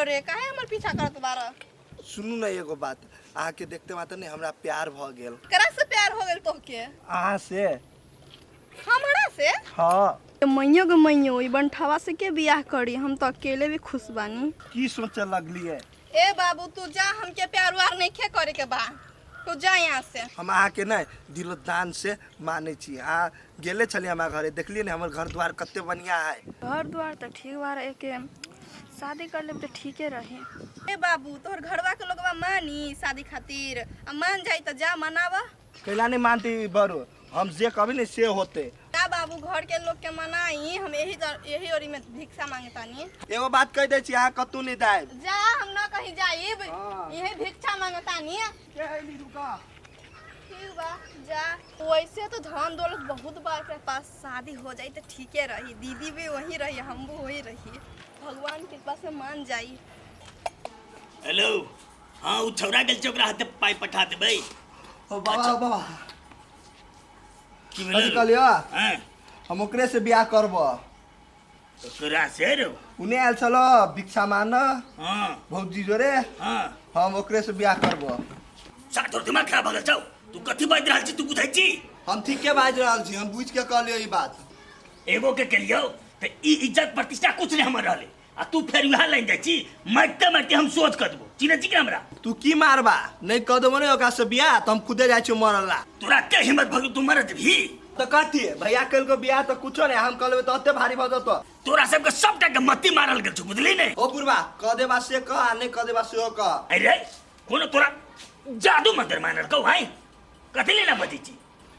रे काहे हमर पीछा करत बार? सुनू ने एगो बात, अहाँके देखते मात्र ने हमरा प्यार भऽ गेल। करा से प्यार हो गेल तोहके? अहाँ से। हमरा से? हाँ। मैयो गे मैयो, ई बंठावा से के बियाह करी? हम तो अकेले भी खुश बानी। की सोचे लगलिए? ए बाबू तू जा, हमके प्यार उआर नहीं खे करे के बा, तू जा यहाँ से। हम अहाँके ने दिलो दान से मानै छी। अहाँ गेले छलियै हमरा घरे, देखलियै ने हमर घर द्वार कते बढ़िया है। घर द्वार तऽ ठीक बा, एके शादी कर लेब तऽ ठीके रही। ए बाबू तोहर घरवा के लोगवा मानी शादी खातिर? आ मान जाई तऽ जा मनावा। कैला नहीं मानती बरो, हम जे कभी नहीं से होते। का बाबू घर के लोग के मनाई, हम यही ओरी में भिक्षा मांगतानी। एगो बात कह दै छी, अहाँ कतौ नहीं जायब। जा, हम ना कहीं जाइब। हाँ। यही भिक्षा मांगतानी। के है रुका। ठीक बा जा। वैसे तो धन दौलत बहुत बा एकरा पास, शादी हो जाई तो ठीके रही, दीदी भी वही रही, हम भी वही रही, भगवान के कृपा से मान जाई। हेलो, हाँ उ छौरा गेल छै, ओकरा हाथे पाइ पठा देबै। ओ बाबा, ओ बाबा। की कथी भेलै? कहलियौ? हाँ। हम ओकरे से बियाह करब। ओकरा से रो? उने आयल छल भिक्षा मान। हाँ। भौजी जोरे। हाँ। हम ओकरे से बियाह करब। सा तोर दिमाग खराब भऽ गेल छौ? तू कथी बाजि रहल छी, तू बुझै छी? हम ठीके बाजि रहल छी, हम बुझि के कहलियौ ई बात। एगो के केलियौ तऽ ई इज्जत प्रतिष्ठा कुछ नहीं हमर रहलै, आ तू फेर उएह लाइन जाइ छी, मारिते मारिते हम सोच कऽ देबो। चिन्है छी कि हमरा? तू की मारबा? नहीं कह देबो ने ओकरा से बियाह तऽ हम खुदे जाइ छियौ मरला। तोरा के हिम्मत भऽ गेल तू मरत भी? तऽ कथी भैया कल के बियाह तऽ कुछो नहीं, हम कह लेबै तऽ ओते भारी भऽ जेतौ। तोरा सबके सबटा के मत्ती मारल गेल छौ, बुझली ने? ओ बुढ़बा, कह देबा से कह आ नहीं कह देबा सेहो कह। अरे कोनो तोरा जादू मंत्र मानल कौ हाय? कथी ले ना बजै छी?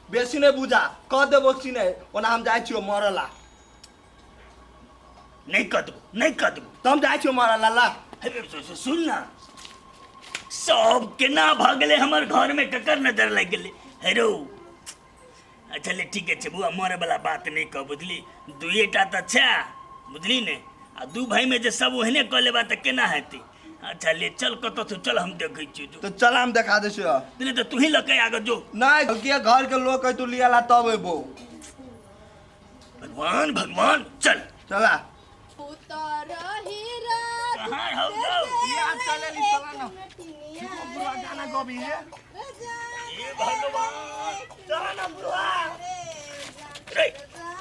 बेसी नहीं बुझा, कह देबो कि नहीं, ओना हम जाइ छियौ मरला। नहीं कह देबो, नहीं कह देबो। तऽ हम जाइ छियौ मरला ला। हे बे, सुन ना, सब केना भऽ गेलै हमर घर में, ककर नजर लागि गेलै? हे रौ, अच्छा ले ठीके छै बौआ, मरे वाला बात नहीं कह, बुझली? दुइएटा तऽ छै, बुझली ने? आ दू भाई में जे सब ओहने कऽ लेबा तऽ केना हेतै? अच्छा ले चल, कतऽ छौ चल, हम देखै छियौ जो। तऽ चल, हम देखा दै छियौ। नहीं तऽ तू ही लऽ के आगे जो। नहीं, किया घर के लोग है, तू लिया ला तब अयबो। भगवान भगवान, चल चला। कहाँ हौ गौ? या चले ली, चला ना। बुढ़वा गाना गबी है। हे भगवान, चला ना बुढ़वा। रे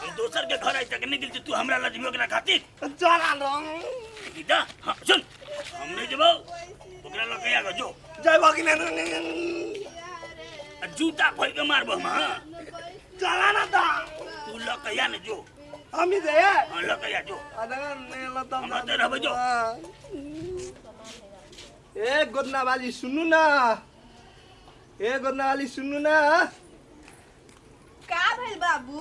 हम दोसर के घर आइ तक नहीं गेल छी, तू हमरा लजबी ओकरा खातिर? चला ना। गीता, हाँ सुन, हम नहीं जेबौ, ओकरा लऽ के आगे जो। जय भगिनी। आ जूता खोल के मारबो हम। हाँ चला ना ता। तू लऽ के आ ने जो। हम ही जाए। हाँ लऽ के आ जो। अरे नहीं लता। हम ओतऽ रहबै जो। ए गोदना वाली सुनू ना, ए गोदना वाली सुनू ना। का भेल बाबू?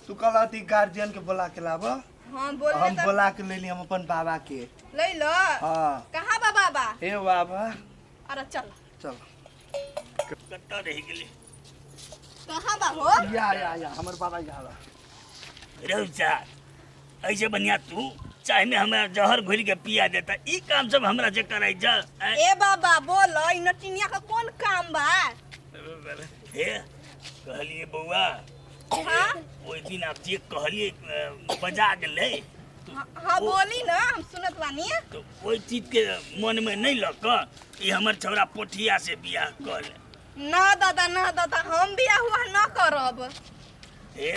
तू कहलती गार्जियन के बोला के लाब। हाँ बोल। हम बोला के लेली हम अपन बाबा के। ले लो। हाँ। कहाँ बा बाबा? हे बाबा। अरे चल। चल। कतऽ रहि गेलै? कहाँ बा हो? या या या, हमर बाबा यहाँ बा। रौ सार, ऐसे बढ़िया तू चाय में हमरा जहर घोल के पिया देता, ई काम सब हमरा से कराई जा। आँय? ए बाबा बोल, ई नटिनिया का कौन काम बा? हे कहलिए बौआ। हाँ? ओहि दिन आप जे कहलिए बजा गेलै। हाँ बोली ना, हम सुनत बानी। तो ओहि चीज के मन में नहीं लऽ कऽ ई हमर छौड़ा पोठिया से बियाह कऽ ले। ना दादा ना दादा, हम बियाह हुआ ना करब। हे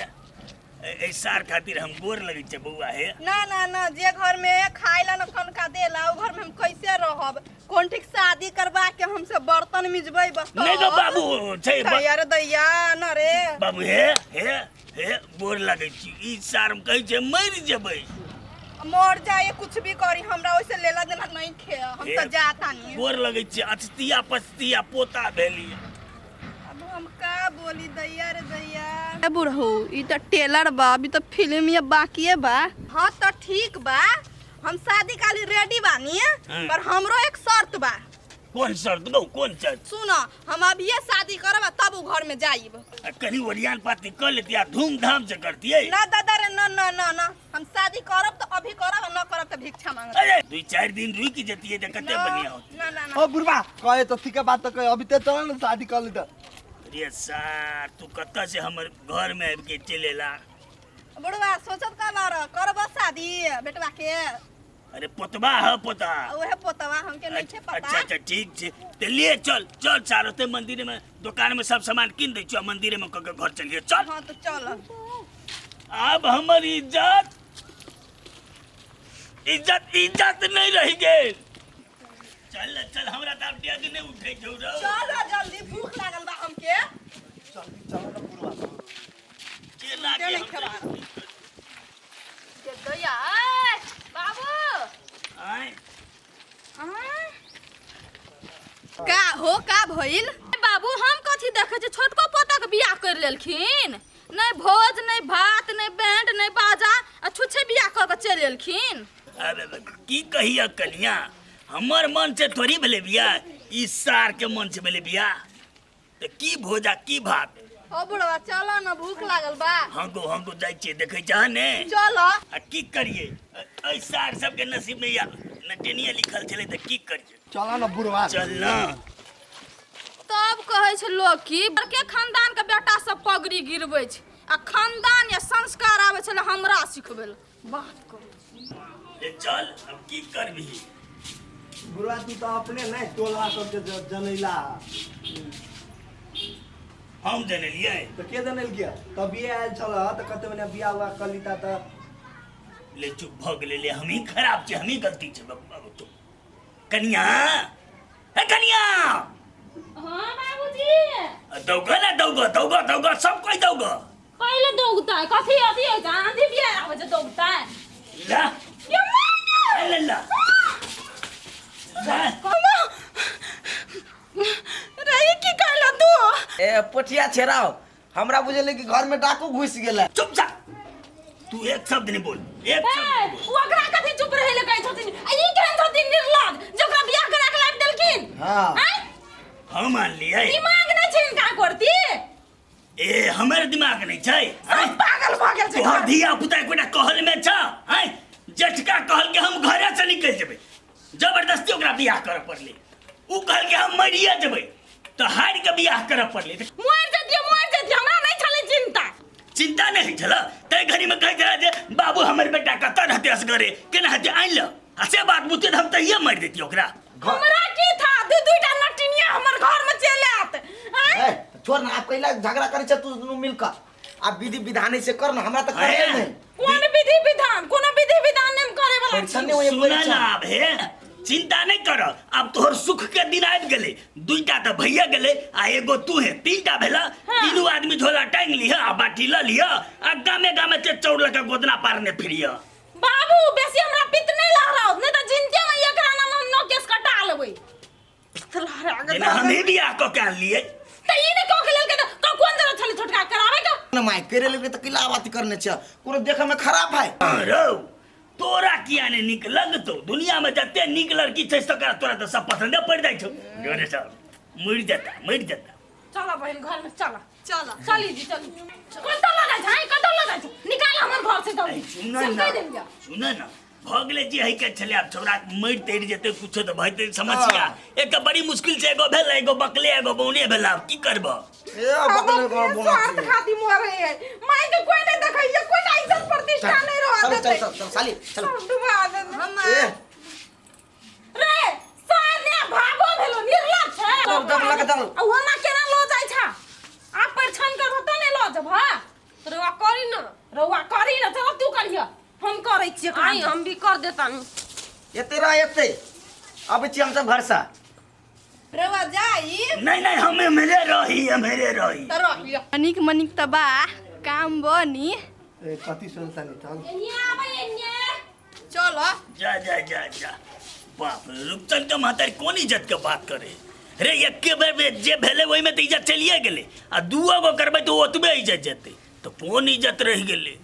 एहि सार खातिर हम गोर लगै छै बौआ। हे ना ना ना, जे घर में खाए ला न कनका देला, उ घर में हम कैसे रहब? कौन ठीक शादी करवा के हमसे बर्तन मिजबै बस। नहीं तो बाबू छै यार दैया न रे। बाबू हे हे हे, गोर लगै छी, ई सार हम कहै छै मरि जेबै। मर जाए कुछ भी करी, हमरा ओइसे लेला देना नहीं खे, हम तो जाता नहीं। गोर लगै छी, अचतिया पचतिया पोता भेली। अब हम का बोली दैया रे दैया। ए बुढ़ऊ, ई त टेलर बा, अभी तो फिल्म ये बाकिए बा। हाँ तो ठीक बा, हम शादी काली रेडी बानी। हाँ। पर हमरो एक शर्त बा। कौन शर्त गौ, कौन शर्त? सुनो, हम अभिये शादी करब आ तब उ घर में जाइब। आ कहीं ओरियान पाती कर लेती आ धूमधाम से करती। ना दादा रे ना ना ना ना, हम शादी करब तो अभी करब आ न करब तो भिक्षा मांगब। अरे 2-4 दिन रुक जतिए त कते बढ़िया होती। ना ना ना। ओ बुढ़बा कहे तो ठीक है बात, तो कहे अभी ते चल ना शादी कर ली। रे सार, तू कतऽ से हमर घर में आबि के चलि एला? बुढ़वा सोचत का बार करब शादी बेटवा के? अरे पोतबा ह पोता। उहे पोतवा हमके नहीं छे पता। अच्छा अच्छा ठीक छे, ते ले चल चल सार ओते मंदिर में दुकान में सब सामान किन दै छियो, मंदिर में क के घर चलिए चल। हां तो चल। अब हमर इज्जत इज्जत इज्जत नहीं रह गेल। चल चल हमरा त आब डेग नहीं उठै छौ रौ। चल जल्दी, भूख लागल बा हमके। जल्दी चल ना बुढ़वा। केना के नहीं हम खेबा। के दैया, ए, बाबू। आँय? का हो का भइल? ए, बाबू हम कथी देखै छी, छोटको पोता के बियाह कर लेलखिन, नहीं भोज नहीं भात नहीं बैंड नहीं बाजा, आ छुच्छे बियाह कऽ के चलि एलखिन। अरे की कहिया कनिया, हमर मन से थोड़ी भेलै बियाह, ई सार के मन से भेलै बियाह, तऽ की भोज आ की भात। ओ बुढ़वा चलो ना, भूख लागल बा। हमको हमको जाइ छियै देखै छह ने। चलो। आ की करियै, एहि सार सबके नसीब में या नटेनिया लिखल छलै, तऽ की करियै। चल ना बुढ़वा। चल ना। तब कहै छै लोक कि बड़के खानदान के बेटा सब पगड़ी गिरबै छै, आ खानदान या संस्कार आबै छलै हमरा सिखबै लए बात करू। ले चल, अब की करबिही। बुढ़वा तू तऽ अपने नहीं टोला सबके जनैला। हम जनलियै? तऽ के जनैल गया? तबिए आयल छल तऽ कते मने बियाह उआह कर लीता तऽ। ले चुप भऽ गेलै, ले हमही खराब छै, हमही गलती छै बाबू। चुप कनिया, हे कनिया। हाँ बाबूजी। दौग ना, दौग दौग दौग, सब कोई दौग। पहिले दौगतै कथी अथी होइ छै, आंधी बिया आबै छै दौगतै। ला ये माँ! ले ला ला। रे ई की कहला तू? ए पोठिया छेराओ, हमरा बुझेले कि घर में डाकू घुस गेला। चुप जा तू, एक शब्द नहीं बोल, एक ए, शब्द नहीं बोल। ओ ओकरा कथी चुप रहै ले कहै छथिन? आ ई केहन छथिन निर्लज जे ओकरा बियाह करा के लाबि देलखिन? हाँ। आँय? हम मान लिए दिमाग नहि छै हिनका करती। ए हमर दिमाग नहीं छै? सब पागल भऽ गेल छै। तोहर घर। धिया पुता एकोटा कहल में छ? आँय, जेठका कहल के हम घरे से निकल जेबै, जबरदस्ती ओकरा बियाह करऽ पड़लै। उ कहल के हम मरिए जेबै, तऽ हारि के बियाह करऽ पड़लै। मरि जतियै मरि जतियै, हमरा नहि छलै चिन्ता। चिंता नहीं छल तै घड़ी में कहै छला जे बाबू हमर बेटा कतऽ रहतै असगरे, केना हेतै, आनि ल। आ से बात बुझते तऽ हम तहिये मारि देतियै ओकरा। हमरा की था, दू दूटा नटिनिया हमर घर में चलि आयत। आँय? ए, छोड़ ना, आप कैला झगड़ा करै छ तू दुनू मिलकर? आप विधि विधान से कर ना, हमरा तऽ करे नहीं। कोन विधि विधान? कोनो विधि विधान नहि करे वाला परीक्षा छी। नहीं होइए, सुन परीक्षा। ना आब हे, चिंता नहीं कर, अब तोहर सुख के दिन आबि गेलै। दुईटा तऽ भैया गेलै आ एगो तू है, तीनटा भेला। तीनू आदमी झोला टांगि लिह आ बाटी लऽ लिह आ गामे गामे ते चौर लऽ के गोदना पारने फिरिह। बाबू बेसी हमरा पित्त नहीं लहराओ, नहीं तऽ जिनके में एकरा नाम हम नौ केस कटा लेबै। पित्त लहरा के। जेना हमही बियाह कऽ के आनलियै। तऽ ई नहि कऽ के लेलकै तऽ कोन जरूरत छलै छोटका कराबै के? ना my करे लेलकै तऽ कैला बात करने छ? कोनो देखै में खराब है? हाँ रौ, तोरा किया ने नीक लगतौ? दुनिया में जते नीक लड़की छै तकरा तोरा तऽ सब पसंदे पड़ि जाइ छौ। जोरे सब मरि जेता मरि जेता। चलो बहन, घर में चलो। चलो। चली जी चली। कतऽ लऽ जाइ छै? कतऽ लऽ जाइ छै? निकाल हमर घर से जल्दी। सुन सब ना कहि देलियै। सुन ना, भऽ गेलै जे है के छलै, आब छौड़ा मरि तरि जेतै कुछो तऽ भऽ जेतै समस्या। एक तऽ बड़ी मुश्किल से एगो भेल, एगो बकले एगो बौने भेल, आब की करबह? ए बकले हम अपने स्वार्थ खातिर मरे है, माई के कोई नहीं देखैया, कोई ना इज्जत प्रतिष्ठा नहीं रह चल देते। चल चल चल साली चल। सब डुबा दे हम। ए रे सारे भागो भेलो निर्लज छै। दब, दब, लग, दब। आ ओना केना लऽ जाइ छ? आ परिछन करबो तऽ नहि लऽ जेबह? रउआ करी ना। रउआ करी ना, चल तू करिह, हम करै छियै काम। आई हम भी कर देतानी। एते रह, एते अबै छी हम सब घर से। रउआ जाई? नहीं नहीं, हमें मेरे रही, मेरे रही। त रहियो। मनिक मनिक त बा काम बनी। ए कथी सोचता नहीं, चल। एन्ने आबै एन्ने। चलो। जा जा जा जा। बाप रे, रूपचंद के महतारी कोन इज्जत के बात करे रे? एके बेर में जे भेलै ओहिमे तऽ इज्जत चलिए गेलै, आ दूओ गो करबै तऽ ओतबे इज्जत जेतै, तऽ कोन इज्जत रहि गेलै?